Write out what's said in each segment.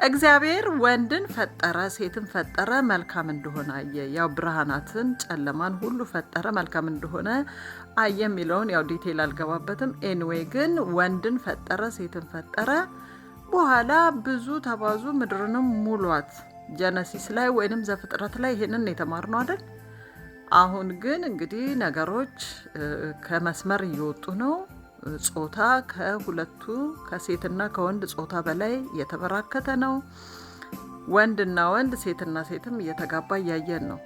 እግዚአብሔር ወንድን ፈጠረ፣ ሴትን ፈጠረ፣ መልካም እንደሆነ አየ። ያው ብርሃናትን ጨለማን ሁሉ ፈጠረ፣ መልካም እንደሆነ አየ የሚለውን ያው detail አልገባበትም። Anyway ግን ወንድን ፈጠረ፣ ሴትን ፈጠረ። በኋላ ብዙ ተባዙ፣ ምድርንም ሙሏት። Genesis ላይ ወይንም ዘፍጥረት ላይ ይሄንን የተማርነው አይደል? አሁን ግን እንግዲህ ነገሮች ከመስመር እየወጡ ነው። ጾታ ከሁለቱ ከሴትና ከወንድ ጾታ በላይ እየተበራከተ ነው። ወንድና ወንድ፣ ሴትና ሴትም እየተጋባ እያየን ነው።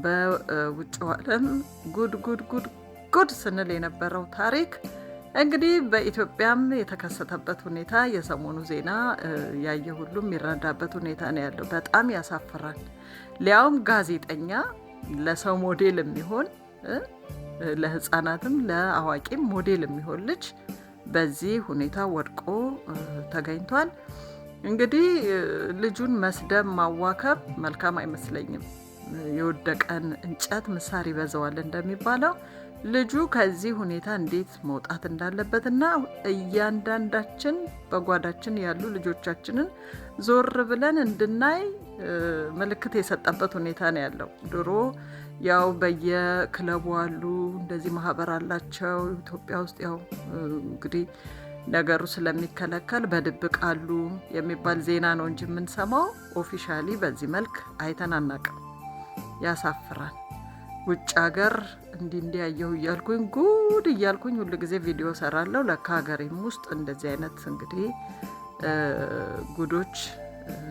በውጭው ዓለም ጉድ ጉድ ጉድ ጉድ ስንል የነበረው ታሪክ እንግዲህ በኢትዮጵያም የተከሰተበት ሁኔታ የሰሞኑ ዜና ያየ ሁሉ የሚረዳበት ሁኔታ ነው ያለው። በጣም ያሳፍራል። ሊያውም ጋዜጠኛ፣ ለሰው ሞዴል የሚሆን፣ ለሕፃናትም ለአዋቂም ሞዴል የሚሆን ልጅ በዚህ ሁኔታ ወድቆ ተገኝቷል። እንግዲህ ልጁን መስደብ ማዋከብ መልካም አይመስለኝም። የወደቀን እንጨት ምሳር ይበዛዋል እንደሚባለው ልጁ ከዚህ ሁኔታ እንዴት መውጣት እንዳለበትና እያንዳንዳችን በጓዳችን ያሉ ልጆቻችንን ዞር ብለን እንድናይ ምልክት የሰጠበት ሁኔታ ነው ያለው። ድሮ ያው በየክለቡ አሉ፣ እንደዚህ ማህበር አላቸው። ኢትዮጵያ ውስጥ ያው እንግዲህ ነገሩ ስለሚከለከል በድብቅ አሉ የሚባል ዜና ነው እንጂ የምንሰማው officially በዚህ መልክ አይተን አናውቅም። ያሳፍራል። ውጭ ሀገር እንዲህ እንዲህ ያየሁ እያልኩኝ ጉድ እያልኩኝ ሁሉ ጊዜ ቪዲዮ ሰራለሁ። ለካ ሀገሬም ውስጥ እንደዚህ አይነት እንግዲህ ጉዶች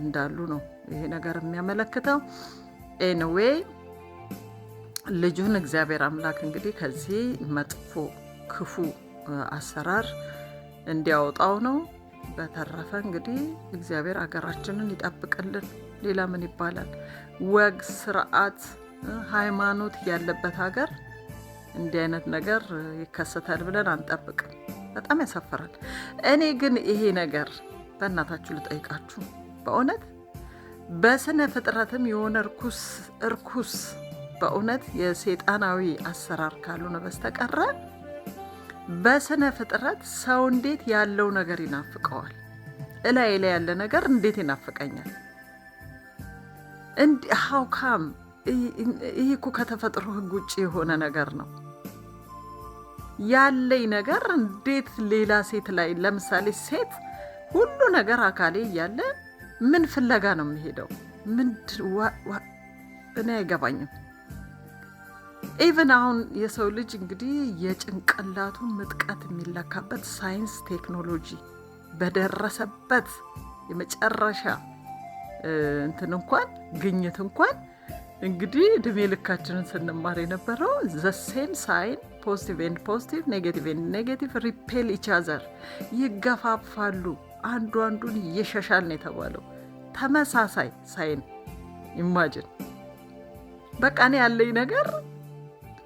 እንዳሉ ነው ይሄ ነገር የሚያመለክተው። Anyway ልጁን እግዚአብሔር አምላክ እንግዲህ ከዚህ መጥፎ ክፉ አሰራር እንዲያወጣው ነው። በተረፈ እንግዲህ እግዚአብሔር ሀገራችንን ይጠብቅልን። ሌላ ምን ይባላል? ወግ፣ ስርዓት፣ ሃይማኖት ያለበት ሀገር እንዲህ አይነት ነገር ይከሰታል ብለን አንጠብቅም። በጣም ያሳፍራል። እኔ ግን ይሄ ነገር በእናታችሁ ልጠይቃችሁ፣ በእውነት በስነ ፍጥረትም የሆነ እርኩስ እርኩስ በእውነት የሴጣናዊ አሰራር ካልሆነ በስተቀረ በስነ ፍጥረት ሰው እንዴት ያለው ነገር ይናፍቀዋል? እላይ ላይ ያለ ነገር እንዴት ይናፍቀኛል? How come? ይህ እኮ ከተፈጥሮ ሕግ ውጭ የሆነ ነገር ነው። ያለኝ ነገር እንዴት ሌላ ሴት ላይ፣ ለምሳሌ ሴት ሁሉ ነገር አካሌ እያለ ምን ፍለጋ ነው የሚሄደው? ምንድን እኔ አይገባኝም። Even አሁን የሰው ልጅ እንግዲህ የጭንቅላቱ ምጥቀት የሚለካበት ሳይንስ ቴክኖሎጂ በደረሰበት የመጨረሻ እንትን እንኳን ግኝት እንኳን እንግዲህ እድሜ ልካችንን ስንማር የነበረው the same sign, positive and positive, negative and negative repel each other፣ ይገፋፋሉ፣ አንዱ አንዱን ይሸሻል ነው የተባለው። ተመሳሳይ sign፣ imagine፣ በቃ እኔ ያለኝ ነገር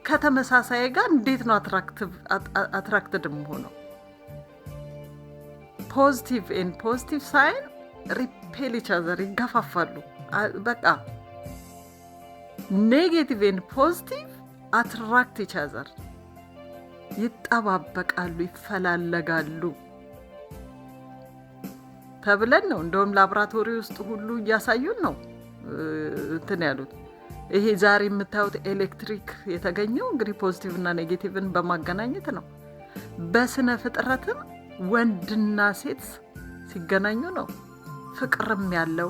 ከተመሳሳይ ጋር እንዴት ነው attracted የምሆነው? Positive and positive sign repel each other፣ ይገፋፋሉ። በቃ negative and positive attract each other፣ ይጠባበቃሉ፣ ይፈላለጋሉ ተብለን ነው። እንደውም ላብራቶሪ ውስጥ ሁሉ እያሳዩን ነው እንትን ያሉት። ይሄ ዛሬ የምታዩት ኤሌክትሪክ የተገኘው እንግዲህ positive እና negative ን በማገናኘት ነው። በስነ ፍጥረትም ወንድና ሴት ሲገናኙ ነው ፍቅርም ያለው፣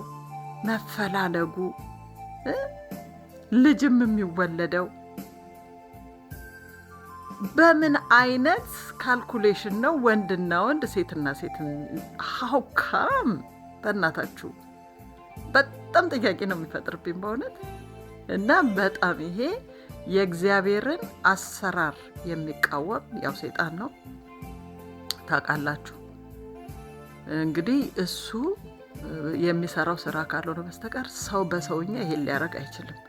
መፈላለጉ፣ ልጅም የሚወለደው። በምን አይነት calculation ነው ወንድና ወንድ፣ ሴትና ሴት? How come? በእናታችሁ በጣም ጥያቄ ነው የሚፈጥርብኝ በእውነት። እና በጣም ይሄ የእግዚአብሔርን አሰራር የሚቃወም ያው ሴጣን ነው ታውቃላችሁ። እንግዲህ እሱ የሚሰራው ስራ ካልሆነ በስተቀር ሰው በሰውኛ ይሄን ሊያደርግ አይችልም።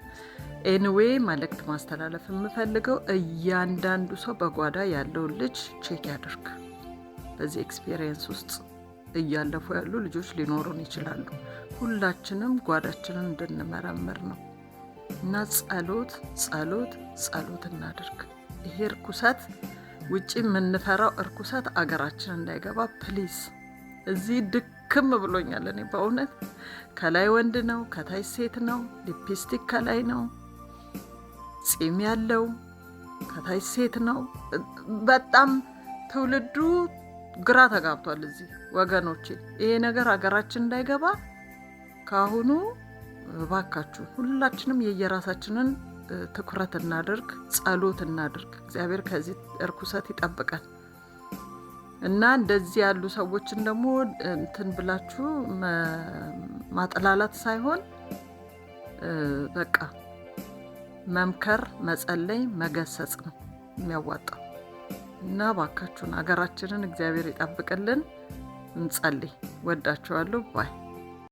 Anyway መልእክት ማስተላለፍ የምፈልገው እያንዳንዱ ሰው በጓዳ ያለውን ልጅ check ያድርግ። በዚህ experience ውስጥ እያለፉ ያሉ ልጆች ሊኖሩን ይችላሉ። ሁላችንም ጓዳችንን እንድንመረምር ነው እና ጸሎት፣ ጸሎት፣ ጸሎት እናድርግ። ይሄ እርኩሰት፣ ውጭ የምንፈራው እርኩሰት አገራችን እንዳይገባ please። እዚህ ድክም ድክም ብሎኛል። እኔ በእውነት ከላይ ወንድ ነው፣ ከታች ሴት ነው። ሊፕስቲክ ከላይ ነው፣ ጺም ያለው ከታች ሴት ነው። በጣም ትውልዱ ግራ ተጋብቷል። እዚህ ወገኖቼ ይሄ ነገር ሀገራችን እንዳይገባ ከአሁኑ እባካችሁ ሁላችንም የየራሳችንን ትኩረት እናድርግ፣ ጸሎት እናድርግ። እግዚአብሔር ከዚህ እርኩሰት ይጠብቀን እና እንደዚህ ያሉ ሰዎችን ደግሞ እንትን ብላችሁ ማጥላላት ሳይሆን በቃ መምከር፣ መጸለይ፣ መገሰጽ ነው የሚያዋጣው። እና ባካችሁን ሀገራችንን እግዚአብሔር ይጠብቅልን። እንጸልይ። ወዳችኋለሁ። Bye።